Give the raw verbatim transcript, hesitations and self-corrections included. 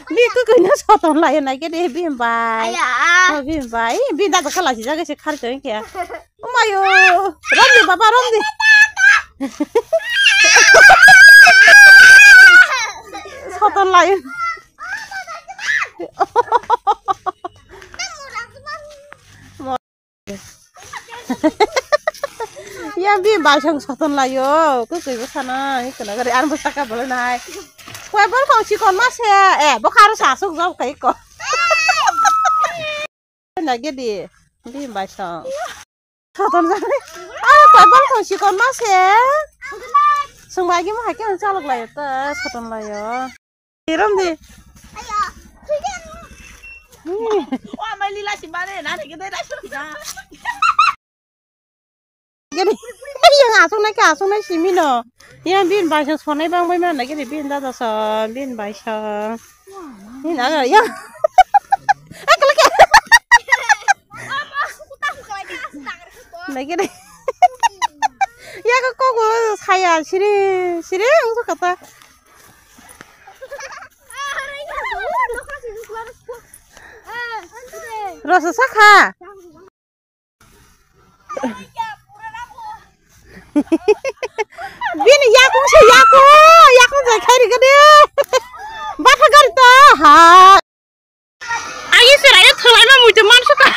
Bi kwkwi no soton lai nai khe de bini bai. Aya. Oh, bini bai. Bini da kala si jaga se khar choi khe. Umayo. Romdi baba romdi. Soton lai. Ya bini bai sang soton laio, kwkwi bwsano, ni kwna gari, ang bwsa ka bolai nai. Koi bol kong sikon ma se, eh, bo kharo sa suk jok kai ko. Na gedi, bini bai sang. Soton jani. Ah, koi bol kong sikon ma se. Sung bai gi mo hai khe chalok laio ta, soton laio. Rom di. Ayo. Hmm. Wa mai lila si bare na ni gede dai so na. Gede. Yang asung nai ka asung nai simi no. Yang bini bai sang sonai bang bai mana gede bini dada sa bini bai sang. Ni na ya. Eh kala ke. Nai gede. Ya ko ko saya siri siri ang kata. Rasa sakha. Bini yakung se yakung, yakung jai khairi gede. Batha gari ta ha. Ayi se rayo thalai ma muite mansu ka.